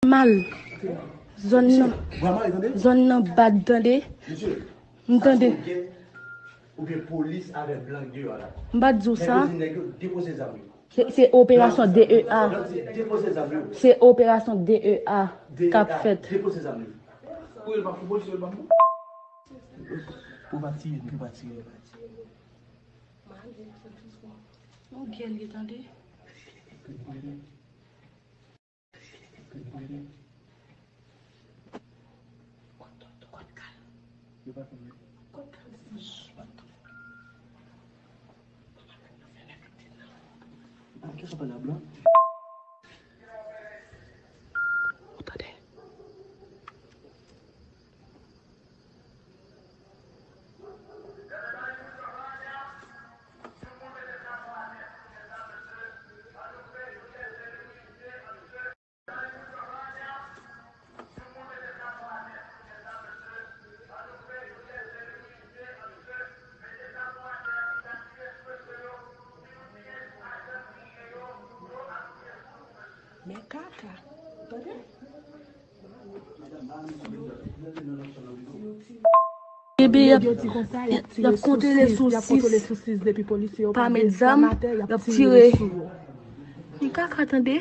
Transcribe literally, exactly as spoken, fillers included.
Mal. Zòn nan. Zòn nan bad, tande. M tande. Oubyen polis avè blan deyò la. M pa t di w sa. Nèg yo di nèg yo depoze zam yo. Se, se operasyon D E A. Donk se depoze zam yo. Se operasyon D E A k ap fèt. Depoze zam yo. Ou el pa fou polis yo ban mwen. Ou pa tire, ou pa tire. Yon gèl li tande. Men kaka. Tande? Ebyen, y ap, y ap kontwole sou sis, y ap kontwole sou sis depi polisye yo pa met zam, y ap tire. Men kaka, tande?